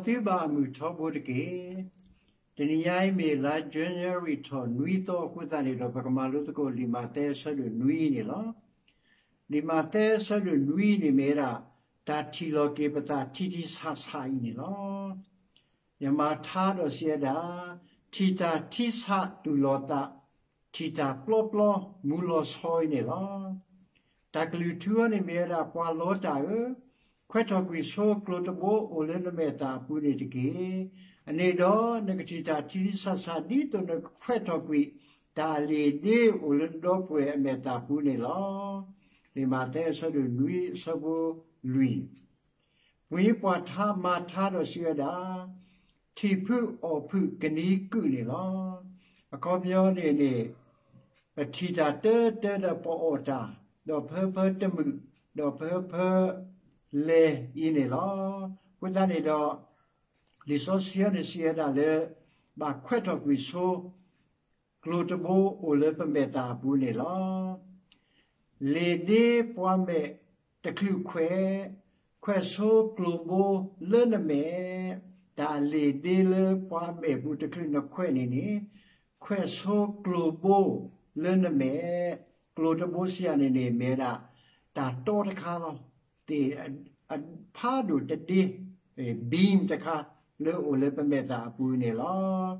သုဘၣ်အမုာ်ထီဘိတက့ၢ်. တနံၤညါအံၤမ့ၢ်လါ January ထီၣ်နွံသီအဃိသတးန့ၣ်ဒီး ပကမၤလိသကိးလံာ်မးသဲအဆၢဒိၣ်နွံန့ၣ်လီၤ. လံာ်မးသဲအဆၢဒိၣ်နွံန့ၣ်မ့ၢ်ဝဲဒၣ် တၢ်ထံၣ်လီၤက့ၤပသးထံထံဆးဆးအံၤန့ၣ်လီၤ. ယမၤထါဒီးစံးဝဲဒၣ်, ထံၣ်တၢ်ထံဆးတူၢ်လိာ်သး, ထံၣ်တၢ်ပျီပျီမူလီၤဆီအံၤန့ၣ်လီၤ. တၢ်ကလုၢ်ထူအံၤန့ၣ်မ့ၢ်ဝဲဒၣ် ပှၤလီတၢ်ဧၢ, ခွဲးထီၣ်ကွံာ်ဆိကျိၤတဘိအိၣ်လၢနမဲာ်သၣ်အပူၤန့ၣ်တက့ၢ်. အန့ၣ်ဒီးနကထံၣ်တၢ်ထံထံဆးဆး ဒ်သိးနကခွဲးထီၣ်ကွံာ် တၢ်အလ့ၣ်ဒ့အိၣ်လၢနဒီပုၢ်ဝဲၢ်အမဲာ်သၣ်အပူၤန့ၣ်လီၤ. လံာ်မးသဲအဆၢဒိၣ်နွံအဆၢဖိလွံၢ် ပှၤထါမၤထါဒီးစံးဝဲဒၣ်, ထံၣ်ဖုးအီၣ်ဖုးကနံၤကုာ်န့ၣ်လီၤ. အခီပညီန့ၣ်န့ၣ် ပထံၣ်တၢ်တၢတၢဒီးပအီၣ်တၢ်, ဒီးဖၢဖၢတမုာ်, ဒီးဖၢဖၢလဲၤအံၤန့ၣ်လီၤ. အဃိသတးန့ၣ်ဒီး လံာ်စီဆှံအံၤန့ၣ်စံးဝဲဒၣ်လၢ ဘၣ်ခွဲးထီၣ်ကွံာ်ဆိ ကျိၤတဘိအိၣ်လၢပမဲာ်သၣ်အပူၤန့ၣ်လီၤ. လ့ၣ်ဒ့ပှၤမဲာ်တချုးခွဲး, ခွဲးဆိကျိၤဘိလၢနမဲာ်, တၢ်အလ့ၣ်ဒ့လၢပှၤမဲာ်ပူၤတချုးနခွဲးန့ၣ်န့ၣ်, ခွဲးဆိကျိၤဘိလၢနမဲာ်, ကျိၤတဘိစံးယၤန့ၣ်န့ၣ် မ့ၢ်ဝဲဒၣ် တၢ်တီတခါလီၤ. သ့ၣ်ဖးဒိၣ်တဒ့, beam တခါ လၢအိၣ်လၢပမဲာ်သၣ်အပူၤန့ၣ်လီၤ.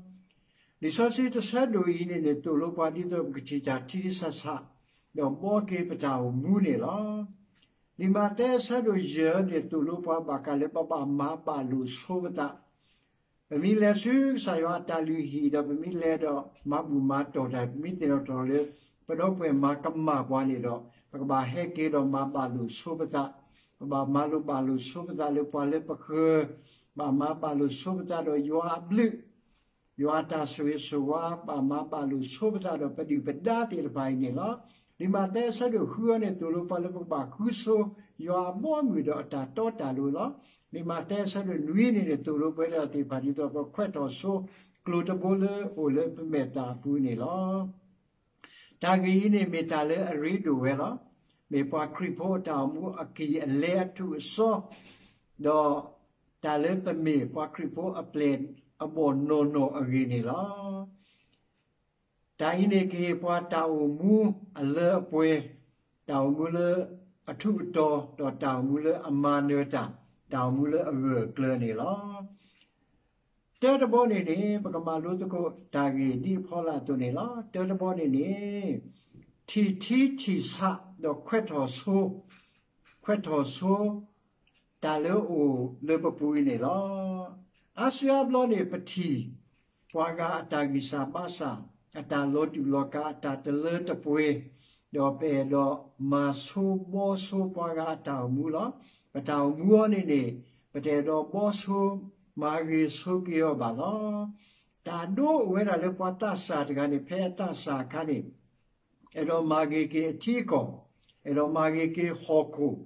လံာ်စီဆှံတဆၢဒိၣ်အံၤန့ၣ်န့ၣ် သိၣ်လိပှၤဒ်သိးပကထံၣ်တၢ်ထံထံဆးဆး, ဒီးဘှီက့ၤပတၢ်အိၣ်မူန့ၣ်လီၤ. လံာ်မးသဲအဆၢဒိၣ်ယဲၢ်န့ၣ် သိၣ်လိပှၤဘၣ်ဃးလၢပဘၣ်မၤဘၣ်လိာ်ဆိပသး ပမ့ၢ်လဲၤဆူကစၢ်ယွၤအတၢ်လုၢ်ဟံၣ်ဒီး ပမ့ၢ်လဲၤဒီးမၤဘူၣ်မၤတီၢ်တၢ်, ပမ့ၢ်သ့ၣ်နီၣ်ထီၣ်လၢ ပဒီပုၢ်ဝဲၢ်မၤကမၣ်ပှၤန့ၣ်ဒီး ပကဘၣ်ဟဲက့ၤဒီးမၤဘၣ်လိာ်ဆိပသး, ပဘၣ်မၤလိာ်ဘၣ်လိာ်ဆိပသးလၢပှၤလၢပဃၢၤ, ဘၣ်မၤဘၣ်လိာ်ဆိပသးဒီးယွၤအဘျုး ယွၤအတၢ်ဆိၣ်ဂ့ၤဆိၣ်ဝါ, ဘၣ်မၤဘၣ်လိာ်ဆိပသးဒီးပဒုၣ်ပဒါသ့ၣ်တဖၣ်အံၤန့ၣ်လီၤ. လံာ်မးသဲအဆၢဒိၣ်ဃုအံၤန့ၣ် သိၣ်လိပှၤလၢပကဘၣ်ဃုဆိ ယွၤအဘီအမုၢ်ဒီးအတၢ်တီတၢ်လိၤလီၤ. လံာ်မးသဲအဆၢဒိၣ်နွံန့ၣ်န့ၣ် သိၣ်လိပဝဲဒၣ်သ့ၣ်တဖၣ်ဒ်သိးပခွဲးထီၣ်ဆိ ကျိၤတဘိလၢအိၣ်လၢပမဲာ်သၣ်အပူၤန့ၣ်လီၤ. တၢ်ဂ့ၢ်အံၤန့ၣ်မ့ၢ်တၢ်လၢအရ့ဒိၣ်ဝဲလီၤ. မ့ၢ်ပှၤခရံာ်ဖိအတၢ်အိၣ်မူအကံၢ်အလဲအထူၣ်အစီ, ဒီးတၢ်လၢပမ့ၢ်ပှၤခရံာ်ဖိအပျဲၢ်အဘီၣ်နီၢ်နီၢ်အဂ့ၢ်န့ၣ်လီၤ. တၢ်အံၤန့ၣ်ကဟ့ၣ်ပှၤတၢ်အိၣ်မူအလၢအပှဲၤ, တၢ်အိၣ်မူလၢအထူးအတီၤ, ဒီးတၢ်အိၣ်မူလၢအမၤနၢၤတၢ်, တၢ်အိၣ်မူလၢအဂၢၢ်အကျၢၤန့ၣ်လီၤ. တၢတဘီန့ၣ်န့ၣ် ပကမၤလိသကိးတၢ်ဂ့ၢ်ဒ်အဖီလာ်အသိးန့ၣ်လီၤ. တၢတဘီန့ၣ်န့ၣ် ထံၣ်ထံထံၣ်ဆး ဒီးခွဲးထီၣ်ဆိ, ခွဲးထီၣ်ဆိ တၢ်လၢအအိၣ်လၢပပူၤအံၤန့ၣ်လီၤ. အါစုအါဘျီန့ၣ် ပထံၣ် ပှၤဂၤအတၢ်ဂံၢ်စၢ်ဘါစၢ်, အတၢ်လီၤတူာ်လီၤကာ်, အတၢ်တလၢတပှဲၤ, ဒီးပအဲၣ်ဒိးမၤဆိဘီဆိပှၤဂၤအတၢ်အိၣ်မူလီၤ. ပတၢ်အိၣ်မူအံၤန့ၣ်န့ၣ် ပတအဲၣ်ဒိးဘီဆိမၤဂ့ၤဆိက့ၤအီၤဘၣ်လီၤ. တၢ်ဒိအိၣ်ဝဲဒၣ်လၢပှၤသးစၢ်တဂၤန့ၣ် ဖဲအသးစၢ်အခါန့ၣ် အဲၣ်ဒိးမၤဂ့ၤက့ၤအထံအကီၢ်, အဲၣ်ဒိးမၤဂ့ၤက့ၤဟီၣ်ခိၣ်,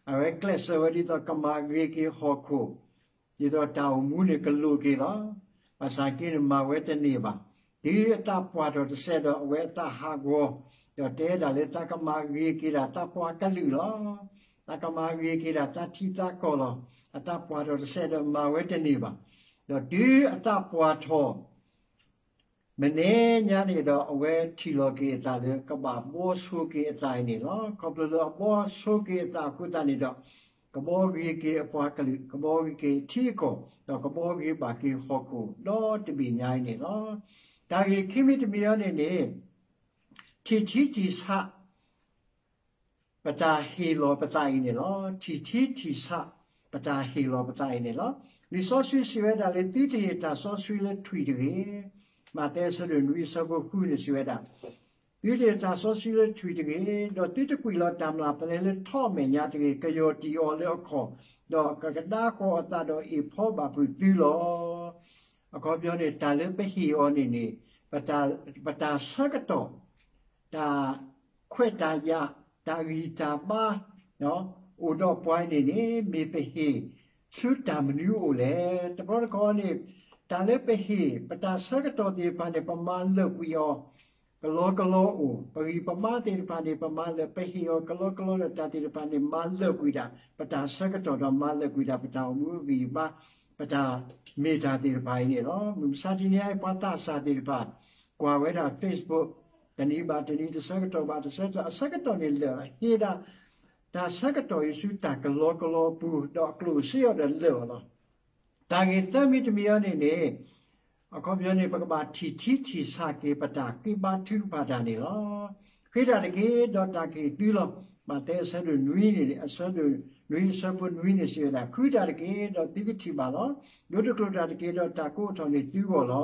အဝဲကျဲးစၢးဝဲဒ်သိးကမၤဂ့ၤက့ၤဟီၣ်ခိၣ်, ဒ်သိးတၢ်အိၣ်မူန့ၣ်ကလိာ်က့ၤလီၤ. ဘၣ်ဆၣ်က့န့ၣ်မၤဝဲတန့ၢ်ဘၣ်. တုၤအသးပှၢ်ထီၣ်တစဲးဒီးအဝဲအသးဟးဂီၤ, ဒီးတဲဒၣ်လၢသးကမၤဂ့ၤက့ၤဒၣ်သးပှၤကလုာ်လီၤ. သးကမၤဂ့ၤက့ၤဒၣ်သးထံသးကီၢ်လီၤ. အသးပှၢ်ထီၣ်တစဲးဒီးမၤဝဲတန့ၢ်ဘၣ်. ဒီးတုၤအသးပှၢ်ထီၣ် မနဲညါန့ၣ်ဒီး အဝဲထံၣ်လီၤက့ၤအသးလၢကဘၣ်ဘီဆိက့ၤအသးအံၤန့ၣ်လီၤ. ခီဖျိလၢအဘီဆိက့ၤအသးအဃိသတးန့ၣ်ဒီး ကဘီဂ့ၤက့ၤအပှၤကလုာ်, ကဘီဂ့ၤက့ၤထံအကီၢ်, ဒီးကဘီဂ့ၤဘၣ်က့ၤဟီၣ်ခိၣ်ဒီတဘ့ၣ်ညါအံၤန့ၣ်လီၤ. တၢ်ဂ့ၢ်ခံမံၤတမံၤအံၤန့ၣ်န့ၣ် ထံၣ်ထံထံၣ်ဆး ပတၢ်ဟ့ၣ်လီၤပသးအံၤန့ၣ်လီၤ. ထံၣ်ထံထံၣ်ဆး ပတၢ်ဟ့ၣ်လီၤပသးအံၤန့ၣ်လီၤ. လံာ်စီဆှံစံးဝဲဒၣ်လၢ သုတဟ့ၣ်တၢ်စီဆှံလၢထွံၣ်တဂ့ၤ, မးသဲအဆၢဒိၣ်နွံအဆၢဖိဃုန့ၣ်စံးဝဲဒၣ်, သုတဟ့ၣ်တၢ်စီဆှံလၢထွံၣ်တဂ့ၤ, ဒီးသုတကွံာ်လီၤတၢ်မျၢ်ပလဲလၢထီအမဲာ်ညါတဂ့ၤ, ကယီၢ်တံၢ်အီၤလၢအခီၣ်, ဒီးကကဒါဃီၤအသးဒီးအ့ၣ်ဖီဘၣ်ဖုးသုလီၤ. အခီပညီန့ၣ် တၢ်လၢပဟ့ၣ်အီၤန့ၣ်န့ၣ် ပတၢ်ဆၢကတီၢ် တၢ်ခွဲးတၢ်ယာ်, တၢ်ဂံၢ်တၢ်ဘါ အိၣ်ဒီးပှၤအံၤန့ၣ်န့ၣ် မ့ၢ်ပဟ့ၣ်ဆူတၢ်မနုၤအိၣ်လဲၣ်. တဘျီတခီန့ၣ် တၢ်လၢပဟ့ၣ် ပတၢ်ဆၢကတီၢ်သ့ၣ်တဖၣ်န့ၣ် ပမၤလၢာ်ကွံာ်အီၤ ကလီကလီအိၣ်, ပဂံၢ်ပဘါသ့ၣ်တဖၣ်န့ၣ် ပမၤလၢာ် ပဟ့ၣ်အီၤကလီကလီဒီးတၢ်သ့ၣ်တဖၣ်န့ၣ် မၤလၢာ်ကွံာ်ဒၣ် ပတၢ်ဆၢကတီၢ်ဒီးမၤလၢာ်ကွံာ်ဒၣ် ပတၢ်အိၣ်မူအဂံၢ်အဘါ ပတၢ်မ့ၢ်တၢ်သ့ၣ်တဖၣ်အံၤန့ၣ်လီၤ. မုၢ်မဆါတနံၤအံၤ ပှၤသးစၢ်သ့ၣ်တဖၣ် ကွၢ်ဝဲဒၣ် Facebook တနံၤဘၣ်တနံၤ တဆၢကတီၢ်ဘၣ်တဆၢကတီၢ် အဆၢကတီၢ်န့ၣ်လၢာ် ဟ့ၣ်ဒၣ် တၢ်ဆၢကတီၢ်အံၤဆူတၢ်ကလီကလီပူၤ ဒီးအကျိၣ်စ့အီၤဒီးလၢာ်အီၤလီၤ. တၢ်ဂ့ၢ်သၢမံၤတမံၤအံၤန့ၣ်န့ၣ် အခီပညီန့ၣ် ပကဘၣ်ထံၣ်ထံထံၣ်ဆးက့ၤ ပတၢ်ဃ့ဘါထုကဖၣ်တၢ်န့ၣ်လီၤ. ဃ့တၢ်တက့ၢ် ဒီးတၢ်ကဟ့ၣ်သုလီၤ. မးသဲအဆၢဒိၣ်နွံန့ၣ် အဆၢဒိၣ်နွံအဆၢဖိနွံန့ၣ် စံးဝဲဒၣ်, ဃုတၢ်တက့ၢ် ဒီးသုကထံၣ်ဘၣ်လီၤ. ဒိတကျိာ်တၢ်တက့ၢ် ဒီးတၢ်ကိးထီၣ်န့ၢ်သုဂီၢ်လီၤ.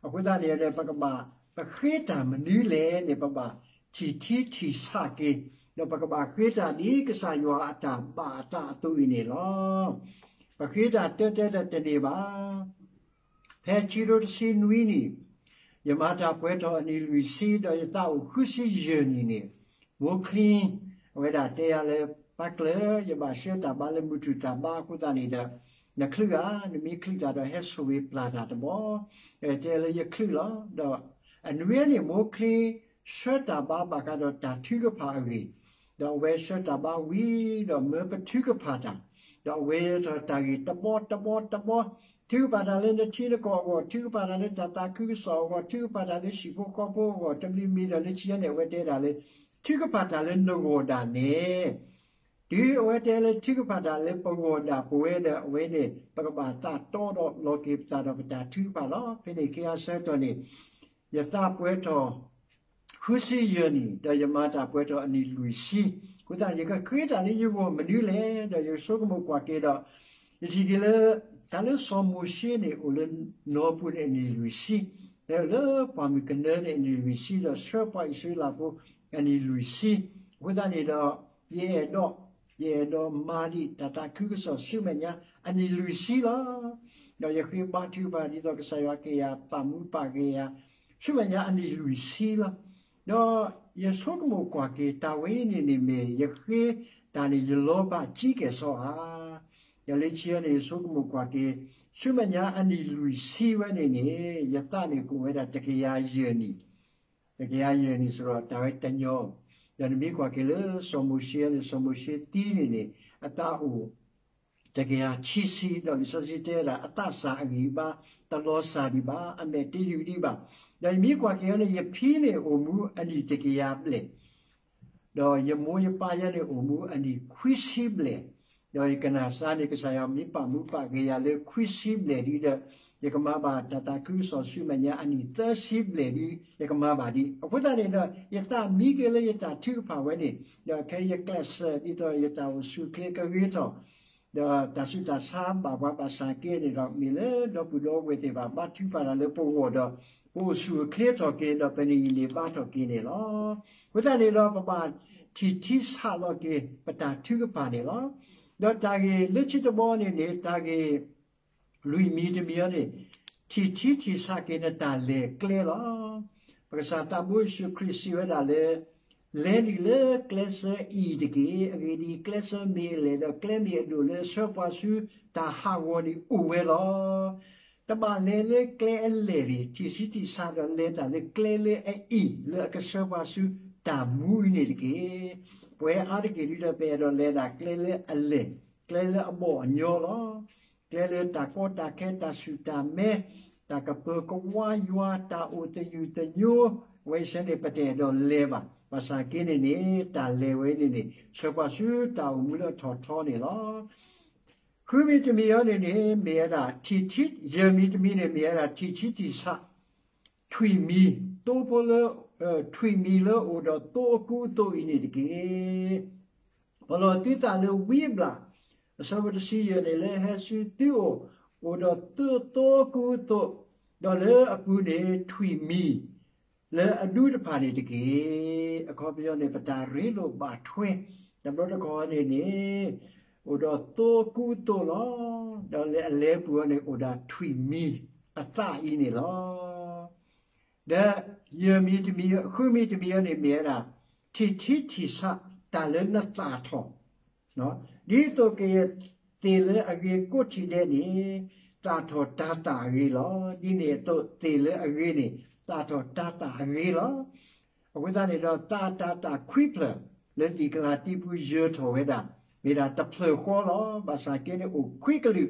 အဃိသတးန့ၣ် ပကဘၣ် ပဃ့တၢ်မနုၤလဲၣ်န့ၣ် ပဘၣ်ထံၣ်ထံထံၣ်ဆးက့ၤ, ဒီးပကဘၣ်ဃ့တၢ်ဒ်ကစၢ်ယွၤအတၢ်ဘၣ်အသးအသိးအံၤန့ၣ်လီၤ. ပဃ့တၢ်တၢတၢဒီးတန့ၢ်ဘၣ်. ဖဲခံကထိတဆံနွံနံၣ်, ယမၤတၢ်ပှဲၤထီၣ်အနံၣ်လွံၢ်ဆံ ဒီးယသးအိၣ်ဃုဆံယဲၢ်နံၣ်န့ၣ်, မိၢ်ချံ အဝဲဒၣ်တဲယၤလၢ ပၢ်ကျၢၢ် ယဘၣ်ဆှၢတၢ်ဘါလၢမုၢ်ထူၣ်တၢ်ဘါအဃိသတးန့ၣ်ဒီး နချုးဧါ, နမ့ၢ်ချုးတၢ်ဒီးဟဲဆိၣ်ဂ့ၤပျၢ်တၢ်တဘျီ, တဲလၢယချုးလီၤ. ဒီးအနွံန့ၣ် မိၢ်ချံ ဆှၢတၢ်ဘါဘၣ်ဃးဒီးတၢ်ထုကဖၣ်အဂ့ၢ်, ဒီးအဝဲဆှၢတၢ်ဘါဝံၤဒီးမၢပထုကဖၣ်တၢ်, ဒီးအဝဲထီၣ်တၢ်ဂ့ၢ်တဘျီတဘျီတဘျီ, ထုကဖၣ်တၢ်လၢနထံနကီၢ်အဂီၢ်, ထုကဖၣ်တၢ်လၢတၢ်သးခုကစီၣ်အဂီၢ်, ထုကဖၣ်တၢ်လၢဟံၣ်ဖိဃီဖိအဂီၢ်, တမံၤမံၤဒီးလၢခံန့ၣ် အဝဲတဲဒၣ်လၢ ထုကဖၣ်တၢ်လၢနဂီၢ်ဒၣ်နဲ တုၤအဝဲတဲလၢထုကဖၣ်တၢ်လၢပဂီၢ်ဒၣ်ပဝဲဒီး အဝဲန့ၣ် ပကဘၣ်သးတီဒီးလီၤက့ၤပသးဒီးပတၢ်ထုကဖၣ်လီၤ. ဖဲန့ၣ်အခါဆၢကတီၢ်န့ၣ် ယသးပှဲၤထီၣ် ဃုဆံယဲၢ်နံၣ်, ဒီးယမၤတၢ်ပှဲၤထီၣ်အနံၣ်လွံၢ်ဆံ, အဃိသတး ယကဃ့တၢ်လၢယဂီၢ်မနုၤလဲၣ်, ဒီးယဆိကမိၣ်ကွၢ်က့ၤဒီး ယထံၣ်က့ၤလၢ တၢ်လၢစီၤမိၤၡ့န့ၣ် အိၣ်လၢနီၢ်ပူၤန့ၣ်အနံၣ်လွံၢ်ဆံ, လၢပှၢ်မုၢ်ကနၢန့ၣ်အနံၣ်လွံၢ်ဆံ, ဒီးဆှၢပှၤအံၣ်စရ့လးဖိအနံၣ်လွံၢ်ဆံ, အဃိသတးန့ၣ်ဒီး ယအဲၣ်ဒိး ယအဲၣ်ဒိးမၤဒံး တၢ်သးခုကစီၣ်ဆူမဲာ်ညါအနံၣ်လွံၢ်ဆံလီၤ. ဒီးယဃ့ဘါထုကဖၣ်ဒ်သိးကစၢ်ယွၤက့ၤယၤ ပာ်မူပာ်ဂဲၤယၤ ဆူမဲာ်ညါအနံၣ်လွံၢ်ဆံလီၤ. ဒီးယဆိကမိၣ်ကွၢ်က့ၤ တၢ်ဝဲအံၤန့ၣ်န့ၣ်မ့ၢ် ယဃ့တၢ်န့ၣ် ယလီၤဘၣ်ကံကဲၣ်ဆိးဧါ. ဒီးလၢခံန့ၣ် ယဆိကမိၣ်ကွၢ်က့ၤ ဆူမဲာ်ညါအနံၣ်လွံၢ်ဆံဝဲန့ၣ်န့ၣ် ယသးန့ၣ်ကအိၣ်ဝဲဒၣ်တကယၤယဲၢ်နံၣ်, တကယၤယဲၢ်နံၣ်စ့ၢ်ကီး တၢ်ဝဲတညီ, ဒီးနမ့ၢ်ကွၢ်က့ၤလၢစီၤမိၤၡ့န့ၣ် စီၤမိၤၡ့သံန့ၣ်န့ၣ် အသးအိၣ် တကယၤခံဆံ, ဒီးလံာ်စီဆှံတဲဝဲဒၣ် အသးစၢ်အဂံၢ်အဘါ တလီၤစၢ်ဒံးဘၣ်, အမဲာ်တယုၢ်ဒံးဘၣ်. ဒီးယမ့ၢ်ကွၢ်က့ၤအီၤန့ၣ် ယဖံန့ၣ်အိၣ်မူအနံၣ်တကယၤဘျဲၣ်, ဒီးယမိၢ်ယပၢ်ယဲန့ၣ်အိၣ်မူအနံၣ်ခွံဆံဘျဲၣ်, ဒီးယကနၣ်စၢ်န့ၣ် ကစၢ်ယွၤမ့ၢ်ပာ်မူပာ်ဂဲၤယၤလၢခွံဆံဘျဲၣ်ဒံးဒီး ယကမၤဘၣ်တၢ်သးခုကစီၣ်ဆူမဲာ်ညါအနံၣ်သၢဆံဘျဲၣ်ဒံး ယကမၤဘၣ်ဒံး. အဃိသတးန့ၣ်ဒီး ယသးမံက့ၤလၢယတၢ်ထုကဖၣ်ဝဲန့ၣ်, ဒီးခဲအံၤယကျဲးစၢးဒ်သိးယတၢ်အိၣ်ဆူၣ်အိၣ်ချ့ကဂ့ၤထီၣ် ဒီးတၢ်ဆူးတၢ်ဆါဘၣ်ပှၤဘၣ်ဆၣ်က့န့ၣ်ဒီး မ့ၢ်လၢဒီပုၢ်ဒီဝဲၢ်သ့ၣ်တဖၣ် ဘါထုကဖၣ်တၢ်လၢပဂီၢ်ဒီး ပအိၣ်ဆူၣ်အိၣ်ချ့ထီၣ်က့ၤ ဒီးပနံၣ်အံၤန့ၣ်ဘါထီၣ်က့ၤန့ၣ်လီၤ. အဃိသတးန့ၣ်ဒီး ပဘၣ်ထံၣ်ထံဆးလီၤက့ၤ ပတၢ်ထုကဖၣ်န့ၣ်လီၤ. ဒီးတၢ်ဂ့ၢ်လၢခံတဘျီန့ၣ်န့ၣ် တၢ်ဂ့ၢ် လွံၢ်မံၤတမံၤအံၤန့ၣ် ထံၣ်ထံထံၣ်ဆးက့ၤနတၢ်လဲၤကျဲလီၤ. ပကစၢ်သးဘိယ့ၣ်ၡူးခရံာ်စံးဝဲဒၣ်လၢ လဲၤနုာ်လၢကျဲစၢအံၤတက့ၢ်. အဂ့ၢ်ဒ်အံၤ, ကျဲစၢမ့ၢ်အလဲၢ်ဒီးကျဲမ့ၢ်အဒိၣ်လၢအဆှၢပှၤဆူတၢ်ဟးဂီၤန့ၣ်အိၣ်ဝဲလီၤ. တဘၣ်လဲၤလၢကျဲအလဲၢ်တဂ့ၤ, ထံၣ်ဆံးထံၣ်ဆးဒီးလဲၤတၢ်လၢကျဲလၢအအံၤ လၢအကဆှၢပှၤဆူတၢ်မူအံၤန့ၣ်တက့ၢ်. ပဝဲအါတက့ၢ်ဒ်ဒီး ပအဲၣ်ဒိးလဲၤဒၣ်ကျဲလၢအလဲၢ်, ကျဲလၢအဘီၣ်အညီလီၤ. ကျဲလၢတၢ်ကီတၢ်ခဲ တၢ်ဆူၣ်တၢ်မဲ, တၢ်ကပၢၤကဝါယွၤ, တၢ်အိၣ်သယုၢ်သညိ, အဝဲစ့ၢ်န့ၣ် ပတအဲၣ်ဒိးလဲၤဘၣ်. ဘၣ်ဆၣ်က့န့ၣ်န့ၣ် တၢ်လဲၤဝဲန့ၣ်န့ၣ် ဆှၢပှၤဆူတၢ်အိၣ်မူလၢအထီၣ်ထီန့ၣ်လီၤ. ဃုမံၤတမံၤအံၤန့ၣ်န့ၣ် မ့ၢ်ဝဲဒၣ်ထံၣ်ထံၣ်, ယဲၢ်မံၤတမံၤန့ၣ် မ့ၢ်ဝဲဒၣ်ထံၣ်ထံၣ်ဆး ထွံၣ်မံၤ, သိဖိလၢ, ထွံၣ်မံၤလၢအိၣ်ဒီးသိအကူအသိးအံၤန့ၣ်တက့ၢ်. ပလီၢ်သုသးလၢဝံအဘျၣ်, အဆၢဖိတဆံယဲၢ်န့ၣ် လၢဟဲဆူသုအိၣ်, အိၣ်ဒီးသိအကူအသိး, ဒီးလၢအပူၤန့ၣ် ထွံၣ်မံၤ လၢအဒူတဖၣ်န့ၣ်တက့ၢ်. အခီပညီန့ၣ် ပတၢ်ရ့လိာ်ဘၣ်ထွဲ တဘျီတခီၣ်န့ၣ်န့ၣ် အိၣ်ဒီးသိအကူအသိးလီၤ. ဒီးလၢအလဲၤပူၤအီၤန့ၣ် အိၣ်ဒီးထွံၣ်မံၤအသးအံၤန့ၣ်လီၤ. ဒီးယဲၢ်မံၤတမံၤ, ဃုမံၤတမံၤအံၤန့ၣ် မ့ၢ်ဝဲဒၣ် ထံၣ်ထံၣ်ထံၣ်ဆး တၢ်လၢနသၣ်ထီၣ် ဒ်သိးကယဲၢ်သ့ၣ်လၢအဂ့ၤကိးထံၣ်ဒဲးန့ၣ် သၣ်ထီၣ်တၤသၣ်အဂ့ၤလီၤ. ဒ်န့ၣ်အသိးသ့ၣ်လၢအဂ့ၤန့ၣ် သၣ်ထီၣ်တၤသၣ်အဂ့ၤလီၤ. အဃိသတးန့ၣ်ဒီး သးတၤသၣ်ခွံဖျၢၣ် လၢလံာ်ကလၤတံ ပူၤယၢၤထီၣ်ဝဲဒၣ် မ့ၢ်ဒၣ်တဖျၢၣ်ဃီလီၤ. ဘၣ်ဆၣ်က့န့ၣ်အိၣ်ခွံကလုာ်,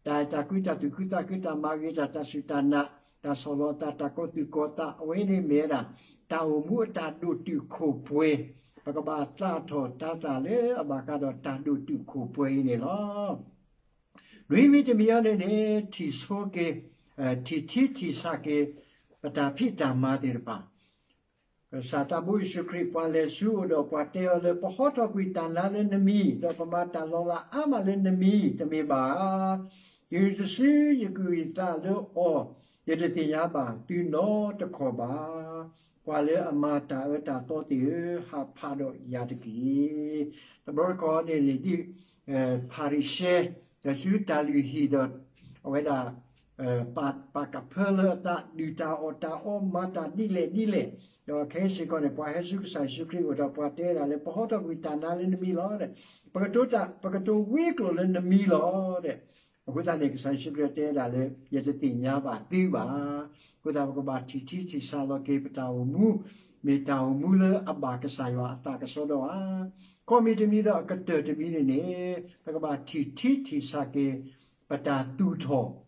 တၢ်အဲၣ်တၢ်ကွံ တၢ်သူၣ်ခုသးခု တၢ်မၤဂ့ၤတၢ် တၢ်စူၢ်တၢ်နာ် တၢ်ဆီၣ်လီၤသး တၢ်ကီသူၣ်ကီသး အဝဲန့ၣ်မ့ၢ်ဝဲဒၣ် တၢ်အိၣ်မူအတၢ်ဒိၣ်တုာ်ခိၣ်ပှဲၤ, ပကဘၣ်သးထီၣ်တၤသၣ်လၢအဘၣ်ဃးဒီးတၢ်ဒိၣ်တုာ်ခိၣ်ပှဲၤအံၤန့ၣ်လီၤ. နွံမံၤတမံၤအံၤန့ၣ်န့ၣ် ထံၣ်ဆိက့ၤ, ထံၣ်ထံထံၣ်ဆးက့ၤ ပတၢ်ဖံးတၢ်မၤသ့ၣ်တဖၣ် ကစၢ်သးဘိယ့ၣ်ၡူးခရံာ် ပှၤလဲၤဆူအအိၣ်ဒီးပှၤတဲအီၤလၢ ပဟီထီၣ်ကွံာ်တၢ်နါလၢနမံၤ, ဒီးပမၤတၢ်လီၤလးအါမးလၢနမံၤ, တမ့ၢ်ဘၣ်ဧါ. တုၤတစုယကွံာ်ယသးလၢအီၤ, ယတသ့ၣ်ညါဘၣ်သုနီတခီၣ်ဘၣ်. ပှၤလၢအမၤတၢ်အၢတၢ်သီသ့ၣ်ဧၢ, ဟးဖးဒီးယၤတက့ၢ်. တဘျီတခီၣ်န့ၣ်န့ၣ်ဒ် ဖၤရံၤၡဲ ဒီးဆူတၢ်လုၢ်ဟံၣ်ဒီး အဝဲဒၣ် ပာ်ကဖၢလၢအသး ဒုၣ်တၢ်အီၣ်တၢ်အီ မၤတၢ်ဒ်လဲၣ်ဒ်လဲၣ်, ဒီးခဲအံၤစ့ၢ်ကီးန့ၣ် ပှၤဟဲဆူကစၢ်ယ့ၣ်ၡူးခရံာ်အအိၣ်ဒီးပှၤတဲဒၣ်လၢ ပဟီထီၣ်ကွံာ်တၢ်နါလၢနမံၤလီၤ. ပကတိၤတၢ် ပကတိၤဝံကျိာ်လၢနမံၤလီၤ. အဃိသတးန့ၣ် ကစၢ်ယ့ၣ်ၡူးခရံာ်တဲဒၣ်လၢ ယတသ့ၣ်ညါဘၣ်သုဘၣ်. အဃိသတး ပကဘၣ်ထံၣ်ထံထံၣ်ဆးလီၤက့ၤပတၢ်အိၣ်မူ, မ့ၢ်တၢ်အိၣ်မူလၢအဘၣ်ကစၢ်ယွၤအသးကစီဒီဧါ. ခီမ့ၢ်တမံၤဒီးအကတၢၢ်တမံၤန့ၣ်န့ၣ် ပကဘၣ်ထံၣ်ထံထံၣ်ဆးက့ၤ ပတၢ်သူၣ်ထီၣ်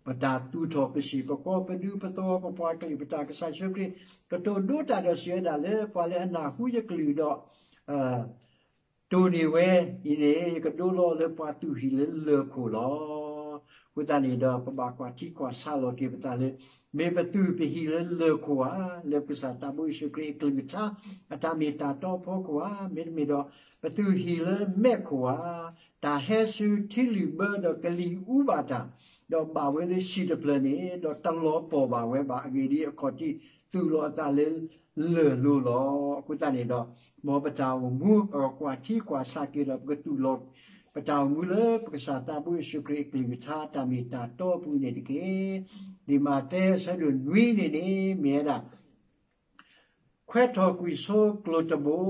ပတၢ်သူၣ်ထီၣ်ပစံာ်ပကီၢ် ပဒူပသဝီ ပပှၤကလုာ် ပတၢ်ကစၢ်ယ့ၣ်ၡူးခရံာ် ကတိၤဒိတၢ်ဒီးစံးဝဲဒၣ်လၢ ပှၤလၢအနၢ်ဟူယကလုၢ်ဒီး တိၢ်န့ၢ်ဝဲအံၤန့ၣ် ယကဒိလီၤလၢပှၤသူၣ်ဟံၣ်လၢလၢၢ်ခိၣ်လီၤ. အဃိသတးန့ၣ်ဒီး ပဘၣ်ကွၢ်ထံကွၢ်ဆးလီၤက့ၤပသးလၢ မ့ၢ်ပသူၣ်ပဟံၣ်လၢလၢၢ်ခိၣ်ဧါ, လၢပကစၢ်သးဘိယ့ၣ်ၡူးခရံာ်အကလုၢ်ကထါ အတၢ်မ့ၢ်တၢ်တီအဖီခိၣ်ဧါ, မ့တမ့ၢ်ဒီး ပသူၣ်ဟံၣ်လၢမဲးခိၣ်ဧါ, တၢ်ဟဲဆူထံလုၣ်ဘၢဒီးကလံၤအူဘၣ်တၢ်, ဒီးဘၣ်ဝဲလၢဟံၣ်တဖျၢၣ်န့ၣ် ဒီးတလီၤပှီၢ်ဘၣ်ဝဲဘၣ် အဂ့ၢ်ဒ်အံၤ အခီၣ်ထံးသူၣ်လီၤအသးလၢလၢၢ်လိၤလီၤ. အဃိသတးန့ၣ်ဒီး မ်ပတၢ်အိၣ်မူ ပကကွၢ်ထံကွၢ်ဆးက့ၤဒီး ပကသူၣ်လီၤ ပတၢ်အိၣ်မူလၢပကစၢ်သးဘိယ့ၣ်ၡူးခရံာ်အကလုၢ်ကထါတၢ်မ့ၢ်တၢ်တီအပူၤန့ၣ်တက့ၢ်. လံာ်မးသဲအဆၢဒိၣ်နွံန့ၣ်န့ၣ် မ့ၢ်ဝဲဒၣ် ခွဲးထီၣ်ကွံာ်ဆိကျိၤတဘိ,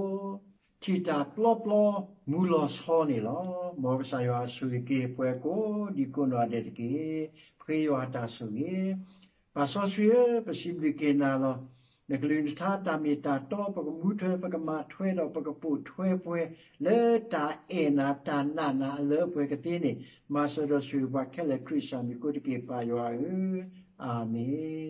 ထံၣ်တၢ်ပျီပျီ မူလီၤဆီန့ၣ်လီၤ. မ်ကစၢ်ယွၤဆိၣ်ဂ့ၤက့ၤပှၤကိးဒံကိးနီၢ်ဒဲးတက့ၢ်. ပဃ့ယွၤတၢ်ဆိၣ်ဂ့ၤ. ပၢ်စီဆှံဧၢ, ပစံးဘျုးက့ၤနၤလီၤ. နကလုၢ်နကထါတၢ်မ့ၢ်တၢ်တီ ပကမူထွဲ ပကမၤထွဲဒီး ပကပိာ်ထွဲပှဲၤ လၢတၢ်အဲၣ်နၤတၢ်နာ်နၤအလၢပှဲၤကသ့န့ၣ် မၤစၢၤဒီးဆိၣ်ဂ့ၤပှၤခဲလၢာ် ခရံာ်စၢ်မံၤအဃိတက့ၢ် ပၢ်ယွၤဧၢ, အၤမ့ၣ်.